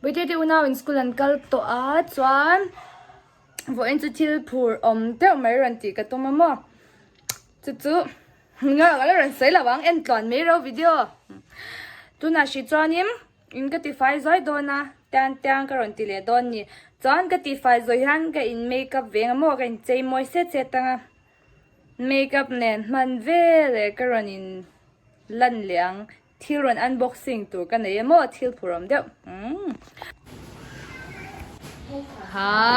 Bawihte te unau in school an kal tawh a chuan vawiin chu thil phur awm deuh mai rawn tih ka tum a maw chu chu nge ka la rawn sawi lo ang en tluan mai ro video tunah hrih chuanin in ka tifai zuai dawn a tiang tiang ka rawn ti leh dawn a ni chuan ka tifai zawh hian ka in makeup veng a maw ka in chei mawi set set ang a makeup nen hman veleh ka rawn in lan leh ang. Thil rawn unboxing tur ka nei emaw thil phur awm deuh umm. Ha.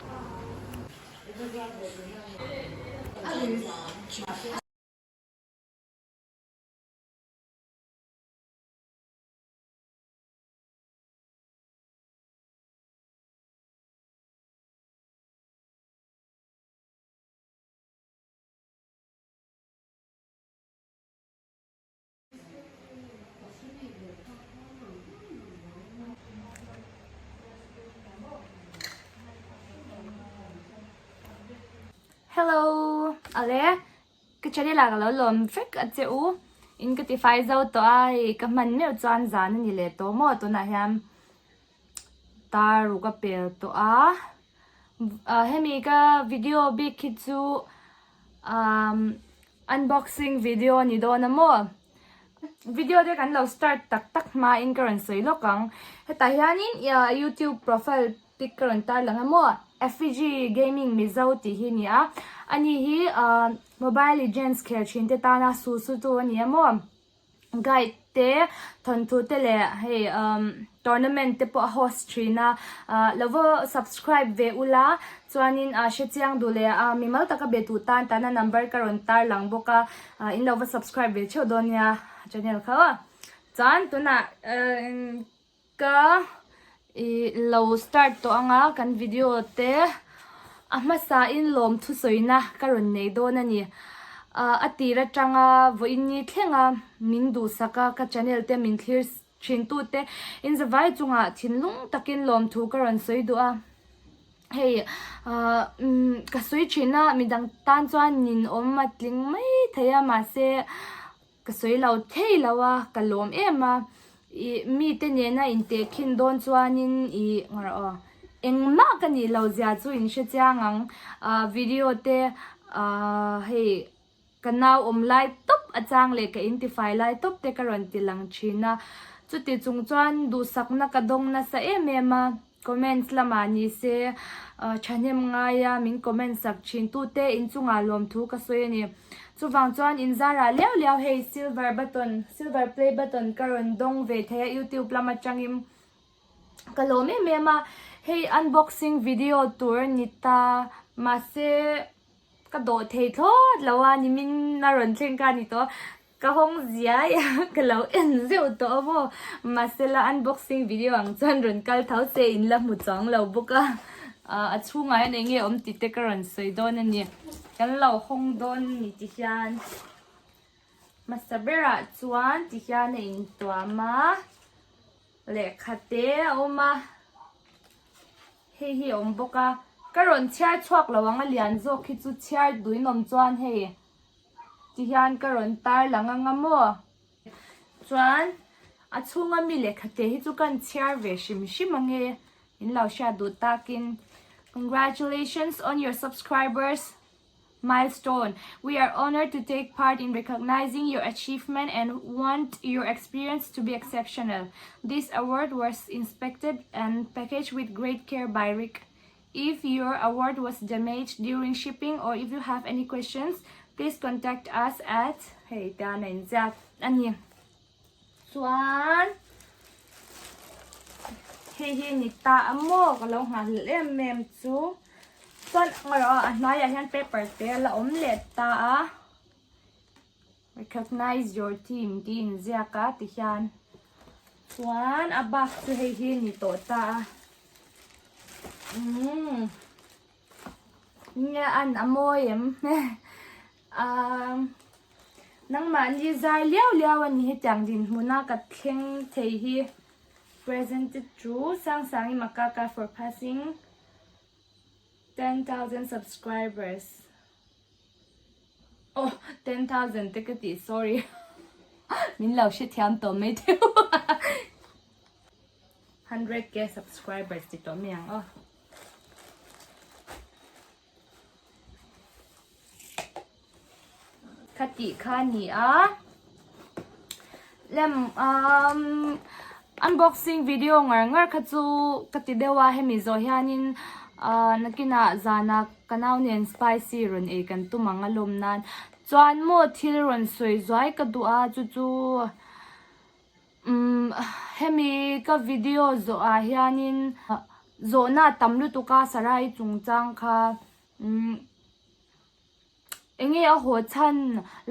Hello ale ka channel ah ka lo lawm vek a che u in ka ti fai zo tawh a hei ka hman meuh chuan zan a ni leh tawh maw tunah hian tar ruk a pel tawh a ah hemi ka video bik hi chu umm Unboxing video a ni dawn a maw? Video te kan lo start tak tak hmain ka rawn sawi lawk ang. Hetah hianin YouTube profile pic ka rawn tar lang a maw? Effigy Gaming Mizo tih hi a ni a. Ani hi Mobile Legends khel thin te tana susutu a ni a maw? Guide te, thawnthu te leh hei umm tournament te pawh a host thin a, ah lo va subscribe ve ula chuanin ah hrechiang duh leh a mimal taka be duh tan tana number ka rawn tar lang bawk a, ah in lo va subscribe ve theuh dawn nia channel kha aw. Chuan tunah umm Ka ih lo start tawh anga kan video te a hmasa in lawm thusawina ka rawn nei dawn a ni. Ah a tir atanga vawiin ni thlenga min duhsak a ka channel te min thlir thin tu te in zavai chungah thinlung takin lawmthu ka rawn sawi duh a. Hei ah ka sawi thin a midang tan chuan ninawm a tling mai thei a mahse Ka sawi lo thei lo a, ka lawm em a, ih mite nena intehkhin dawn chuanin ih ngarawh aw engmah ka nih lo zia chu in hre chiang ang, ah video te ah hei ka nau awm lai tawp a chang leh ka intifai lai tawp te ka rawn ti lang thin a, chuti chung chuan duhsakna ka dawng nasa em em a. Comments lamah ni se thahnem ngaia min comment sak thin tute inchungah lawmthu ka sawi a ni. Chuvang chuan inzarah liau liau hei silver button, silver play button ka rawn dawng ve thei a youtube lam atangin ka lawm em em a. Hei unboxing video tur a ni ta mahse ka dawh thei thlawt lo a nimin a rawn thleng kha a ni tawh a. Ka hawng ziai a, ka lo en zeuh tawh a maw. Mahsela unboxing video ang chuan rawn kal tho se in la hmu chuang lo bawk a. A chhungah hian eng nge awm tih te ka rawn sawi dawn a ni. Kan lo hawng dawn a ni ti hian hmasa berah chuan ti hian a intuam a, lehkha te a awm a, hei hi a awm bawk a. Ka rawn chhiar chhuak lo ang a lian zawk hi chu chhiar duinawm chuan hei. Ti hian ka rawn tar lang anga maw? Chuan a chhunga mi lehkha te hi chu kan chhiar ve hrim hrim ange in lo hriat duh takin Congratulations on your subscribers milestone. We are honored to take part in recognizing your achievement and want your experience to be exceptional. This award was inspected and packaged with great care by Rick. If your award was damaged during shipping or if you have any questions, please contact us at hei tian a inziak a ni. Chuan hei hi ni ta a maw ka lo nghahhlelh em em chu. Chuan ngarawh a hnuaiah hian paper te a la awm leh ta a. Recognize your team tih inziak a ti hian chuan a bak chu hei hi ni tawh ta a umm nia an a mawi em umm nangmahni zar liau liau a ni hetiang dinhmuna ka thleng thei hi presented to Sangsangi Makaka for passing 10,000 subscribers. Aw 10,000 te ka tih sorry min lo hrethiam tawh mai theuh. 100k subscribers ti tawh mai ang aw. Kha tih kha a ni a lem umm unboxing video ngar ngar kha chu ka ti deuh a hemi zawh hianin ahh nakinah zanah ka nau nen spicy rawn ei kan tum ang a lawm nan chuan maw thil rawn sawi zuai ka duh a chu chu umm hemi ka video zawh ah hianin zawhna a tam lutuk a sarai chungchang kha umm. Enge a haw chhan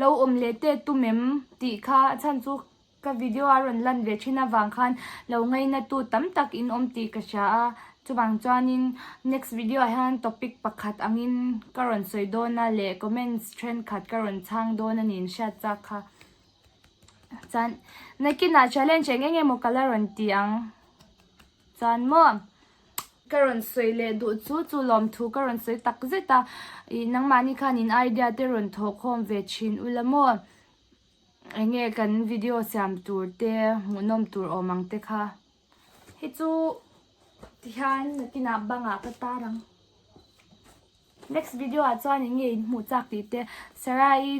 lo awm leh teh tum em tih kha a chhan chu ka video a rawn lan ve thin avang khan lo ngaina tu tam tak in awm tih ka hria a, chuvang chuanin next video ah hian topic pakhat angin ka rawn sawi dawn a leh comments thenkhat ka rawn chhang dawn a ni in hriat chak kha. Chuan nakinah challenge eng eng emaw ka la rawn ti ang. Chuan maw ka rawn sawi leh duh chu chu lawmthu ka rawn sawi tak zet a, ih nangmahni khan in idea te rawn thawh khawm ve thin ula maw eng nge kan video siam tur te hmuhnawm tur awm ang te kha hei chu tihian nakinah bangah ka tar ang. Next video ah chuan eng nge in hmuh chak tih te Sarah-i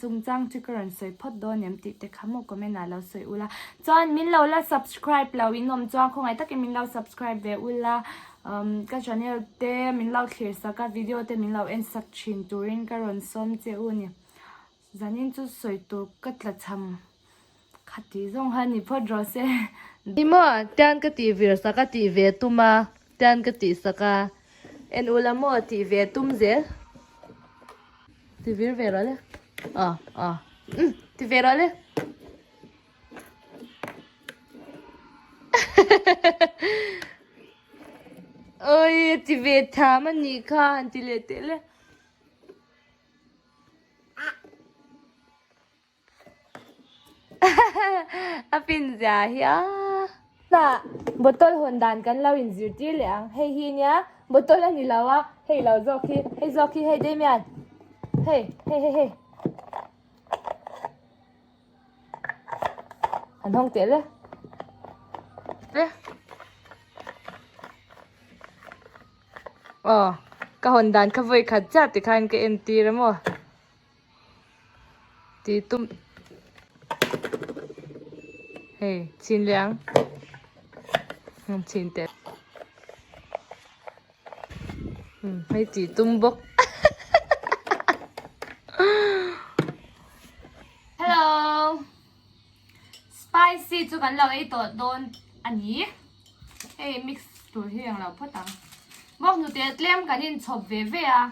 chungchang chu ka rawn sawi phawt dawn em tih te kha maw comment ah lo sawi ula. Chuan min lo la subscribe lo in awm chuan khawngaih takin min lo subscribe ve ula umm ka channel te min lo thlir sak a video te min lo en sak thin turin ka rawn sawm che u ni. Zanin chu sawi tur ka tla cham khati zawng kha ni phawt rawh se. Ni maw tian ka tih vir sak a tih ve tum a tian ka tih sak a en ula maw tih ve tum zel ti vir ve rawh le ah ah umm ti ve rawh le awi ti ve tham a nih kha han ti leh teh le. A fin zia hi a. Tah bottle hawn dan kan lo in zirtir leh ang hei hi nia bottle a ni lo a hei lo zawk hi hei zawk hi hei Damian hei hei hei hei an hawng teh le le. Aw ka hawn dan kha vawi khat chiah tikhan ka entir a maw tih tum hei chhin leh ang chhin teh hei tih tum bawk hello spicy chu kan lo ei tawh dawn a ni. Hei mix tur hi ang lo phawt ang. Bawk hnute tlem kan inchhawp ve ve a.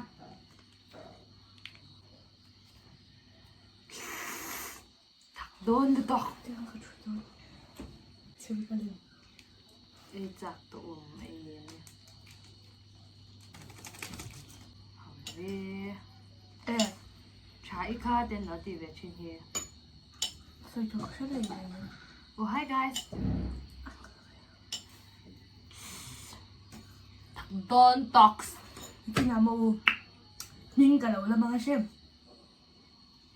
Thak dawn lutuk. Ei chak tawh awm ei em e. Hau ve. E tha i kha ten lo ti ve thin hi. Sawi tur ka hre leh mai. Oh hi guys. Don talks. Tina mo u. Hming ka lo la mang a hrem.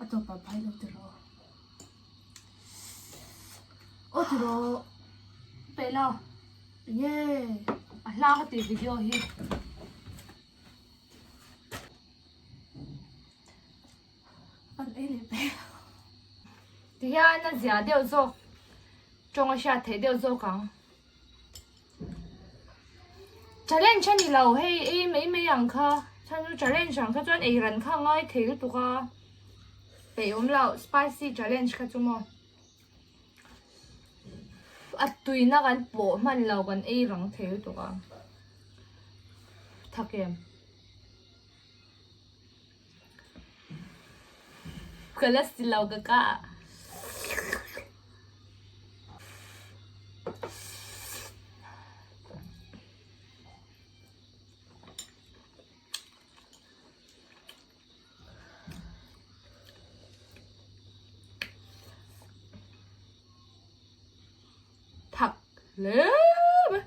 A tawp ah phai lo tiraw. Aw tiraw. Pe lo. Ye. A hla ka ti video hi. An ei leh pe. Tihian a zia deuh zawk tawng a hriat theih deuh zawk ang. Challenge a ni lo hei ei mai mai ang kha chhan chu challenge ang kha chuan ei ran kha a ngai thei lutuk a peih awm loh spicy challenge kha chu maw a tuina kan pawh hman lo kan ei rang thei lutuk a thak em. Ka la si lo ka ka. Thak hle mai.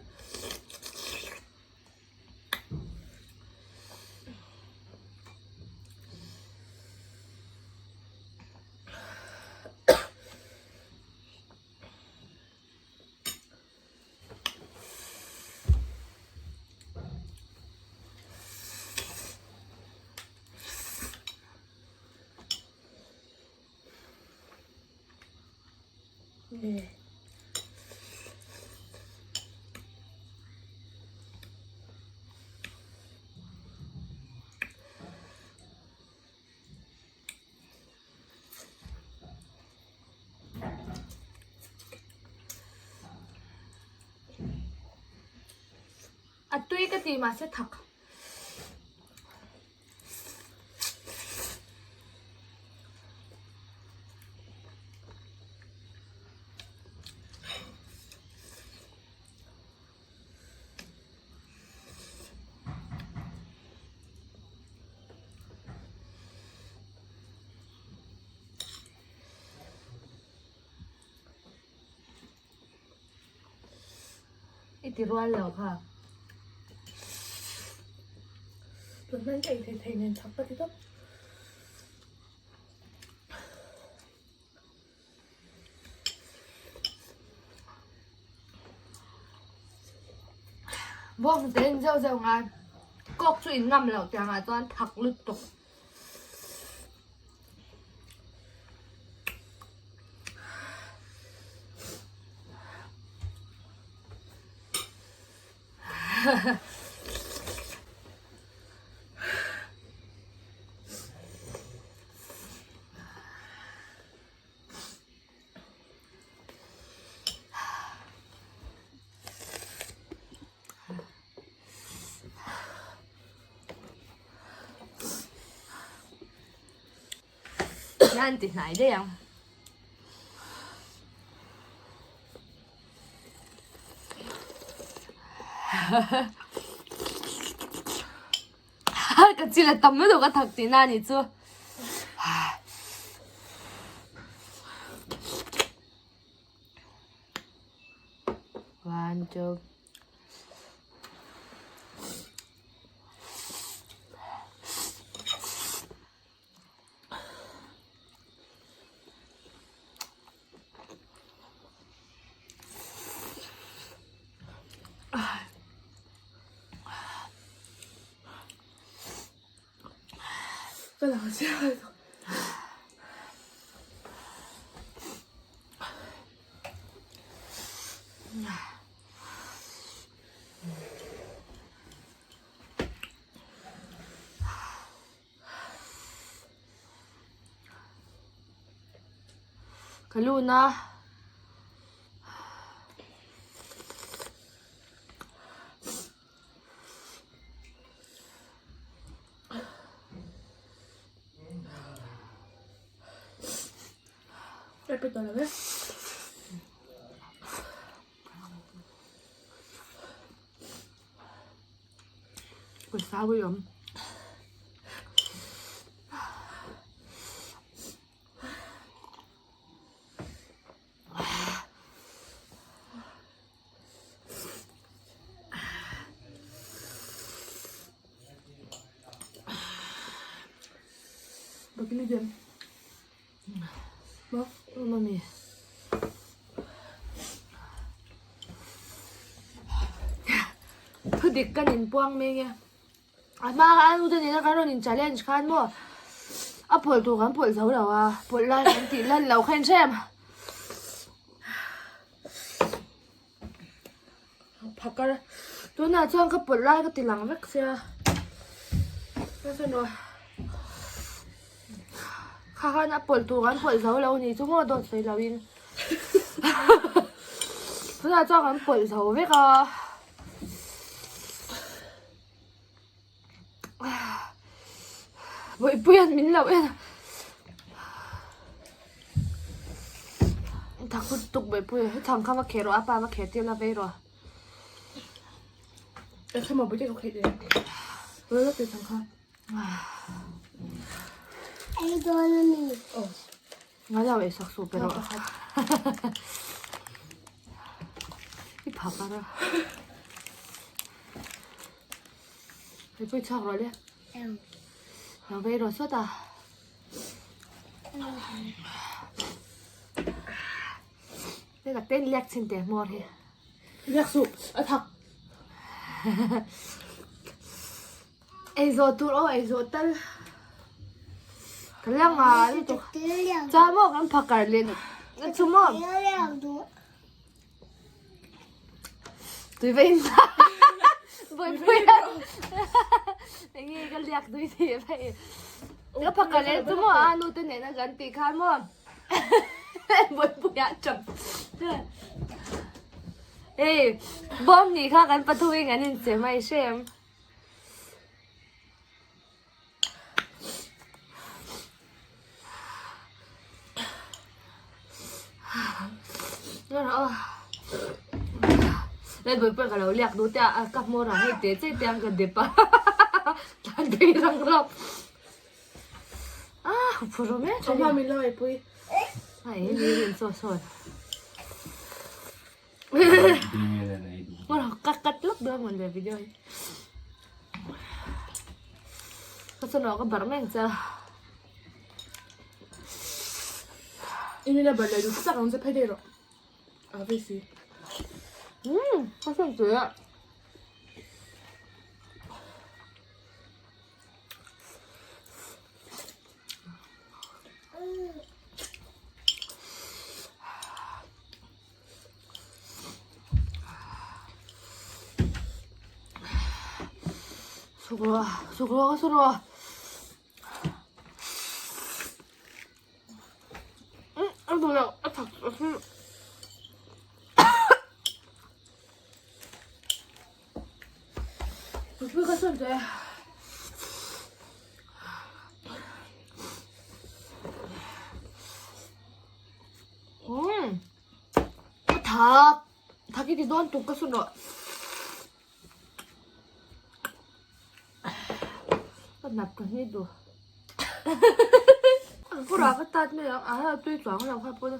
A tui ka ti mahse thak. I ti rual lo kha. Tun hman ka ei thei thei nen chak ka ti tawp. Bawng te in zeuh zeuh ngai. Kawk chu in ngam loh tiangah chuan thak lutuk. Nan ti hnai daih ang. Ka chil a tam lutuk a thak tihna a nih chu. One, two. Ka lang chiah lutuk. Ka lun a. Pawisa pawh i awm. Mami. Thu dik kan inpuang mek e. A hma kha a nute nena kan rawn in challenge khan maw a pawlh tur kan pawlh zo lo a, pawlh lai kan tih lan lo kha in hrem. Phakar tunah chuan ka pawlh lai ka ti lang vek sia kha khan a pawlh tur kan pawlh zo lo ni chu maw dawt sawi lo in tunah chuan kan pawlh zo vek a. Bawihpuia'n min lo en a thak lut tuk Bawihpuia hi thang kha va kheh rawh a pa va kheh tir la vei rawh. Ngai lo ei sak suh pe rawh. I phak a ra. Hei pawh i chhuak rawh le. Lo vei rawh sawt a. Hei ka ten liak chin teh hmawr hi. Liak suh a thak. Ei zawh tur aw ei zawh tal. Ka la ngal lutuk. Chuan maw kan phakar leh. Chu maw? Tui va in Bawihpui a Enge ka liak tui tih hei. Ka phaka leh chu maw a nu te nena kan tih khan maw Bawihpui a chap. Hei bawm hnih kha kan pathuin kan insem a i hre em? Lai bawih pawh ka lo liak duh te a ka hmawr ah hei te chei te ang ka dep a tan phei rang rap a phur rawh mek Awma min lo eipui ai ni rin chaw sawn ka cut lawk dawn mawn le video hi ka chuan ka barh mai ang che a. I nuna barh leh duh tak ang che phei daih rawh a vei si. Umm ka hriat tui a. Sukruah, sukruah ka sukruah. A duh loh, a thak a hrilh. Pui ka sawn teh. Umm. Ka thak. Thak i ti dawn tuk ka sawn rawh. Ka nap ka hni duh. Pura ka tat mai ang a tui chuang lo kha pawn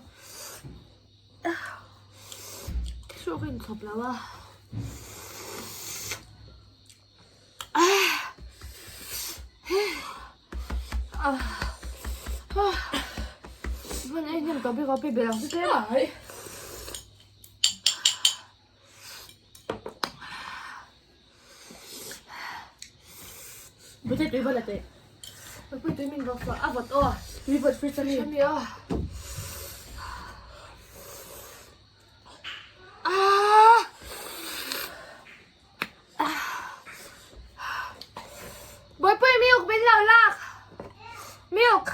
tissue ka inchhawp lo a. Hman ei hnem ka bik a pi bel ang chu tlem a. Bute tui va la teh. Pui tui min vawt a vawt aw. Tui vawt fridge a mi. Hre mi aw. Ah! Bawihpui milk min lo lak. Milk.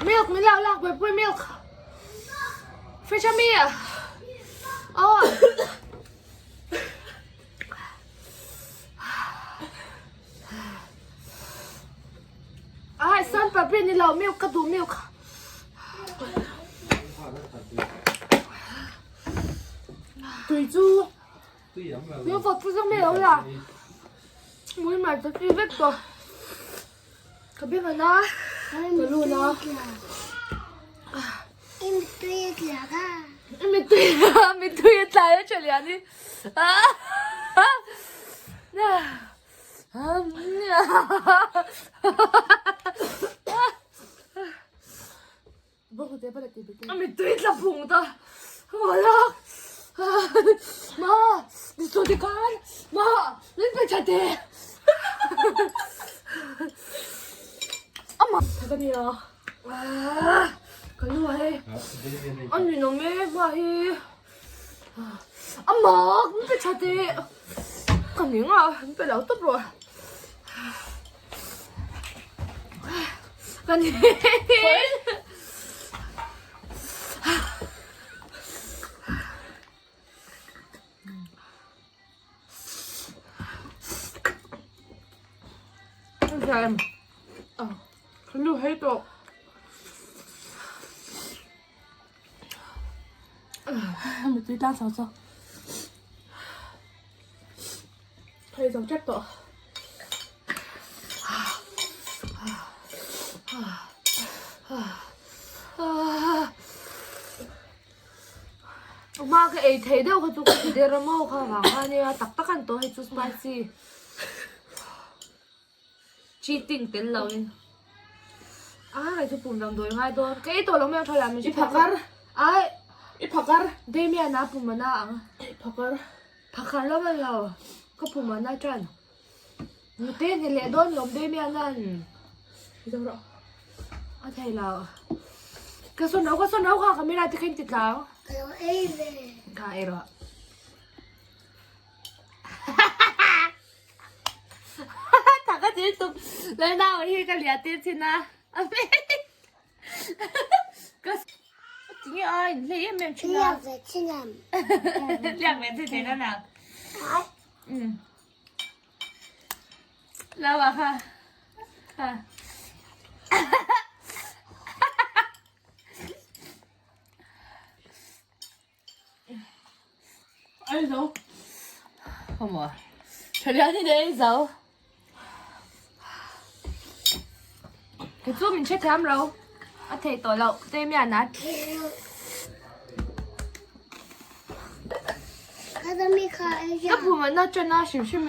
Milk min lo lak bawihpui milk. Fridge a mi. Aw. Ai san papri ni lo milk ka duh milk. Tui chu Milk vawt chu mi lo la. Mui mai ta chi vek tawh. Ka beng a na. Ka lu na. I mittui a tla ka. I mittui mittui a tla a tha lian i. A mittui tla phung ta. Mawla. Ma, ni saw te khan. Ma, min pe tha teh. Ama. Tha ka nia. Ka lu a hei. A ninawm e hma hi. Ama, min pe tha teh. Ka ning a, min pe lo tawp rawh. Ka ning. Ka lu hei tawh. Mittui tlang chho chho. Hei zo tep tawh. Hma ka ei thei deuh kha chu ka ti der a maw kha vang kha ania tak tak an tawh hei chu spicy. Cheating tel lo in. A hei chu pum damdawi ngai dawn. Ka ei tawh lo mai ang tha lah min I phakar. Ai. I phakar. Damien a pum a na ang. I phakar. Phakar lo man lo. Ka pum a na tan. Nute ni leh dawn lawm Damien an. I zo rawh. A thei lo. Ka sawn ro ka sawn ro kha camera te kha in ti tlang. Ka lo ei ve. Kha ei rawh. Thak a thil tuk. Lalnau hi ka liah tir thin a. Ka tinge a in hlei em em thin a. Liak ve thin em. Liak ve thin em a. Lau ah kha. Kha. Ei zo. Khaw Thalian in ei zo. Kei chu min hrethiam ro. A thei tawh loh te mian a. Ka phum an atana hrim hrim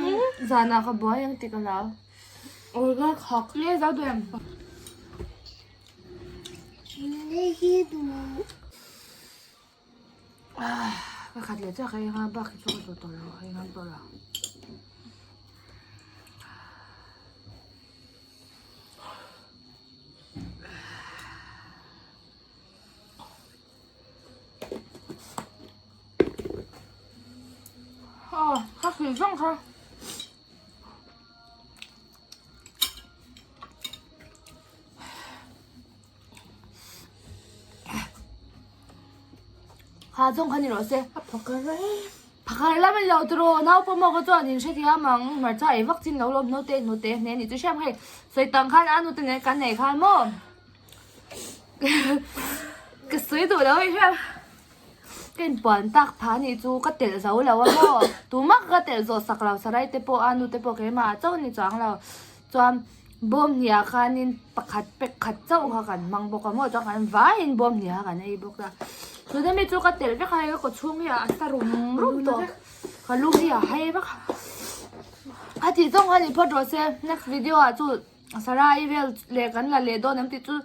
zanah ka buai ang tih ka hlau. Aw ka khak. Nge zo duh em? Ka khat leh chiah ka ei nghal bak hi chu ka duh tawh lo ka ei nghal tawh lo. Aw ka thli zawng kha. Ha zawng kha ni rawh se. A phakar e. Phakar lam a ni lo tiraw naupang maw kha chuan in hrethiam ang hmarcha ei vak chin lo lawm naute hnute hne ni chu hriam hei sawi tang khan a nute nen kan nei khan maw ka sawi duh lo hei hriam ka inpuan tak phah a nih chu ka telh zo lo a maw tumah ka telh zawh sak lo sarai te pawh a nute pawh keimah ah chauh a ni chuang lo chuan bawm hniah khanin pakhat pack khat chauh kha kan hmang bawk a maw chuan kan vaiin bawm hniah kha kan ei bawk a tuna mi chu ka telh vek a hei ka kaw chhung hi a sa rum rum tawh ka lu hi a hai vek a a tih zawng kha ni phawt rawh se next video ah chu sarai vel leh kan la leh dawn em tih chu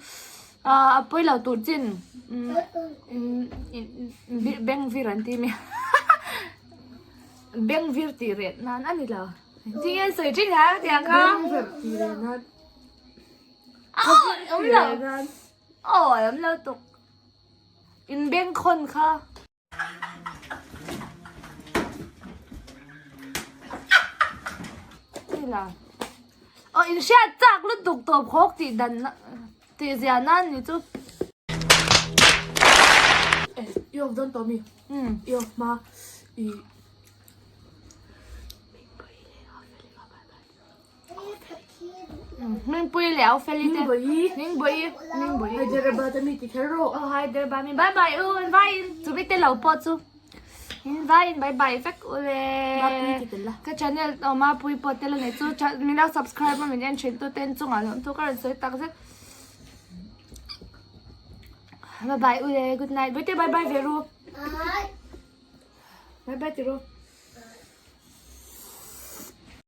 ah a pawi lo tur chin umm beng vir an ti mi beng vir tih reh nan a ni lo. Tinge sawi thin ha tiang kha. Aw awm lo. Aw awm lo tuk. In beng khawn kha. Ni la. Aw in hriat chak lutuk tawp khawk tih dan tih zia nan ni chu. I awm dawn tawh mi? I awm hma i. Hmingpui leh au feli te. Hmingpui. Hmingpui. Hyderabad ami ti kher rawh. Oh Hyderabad mi bye bye u in vai in chumi te lo pawh chu. In vai in bye bye vek u le. Mapui ti tel la. Ka channel oh mapui pawh tel ani chu min lo subscribe a min en thin tu ten chungah lawm thu ka rawn sawi tak zet. Bye bye u le good night. Bye bye ve ru. Bye. Bye bye ti ru.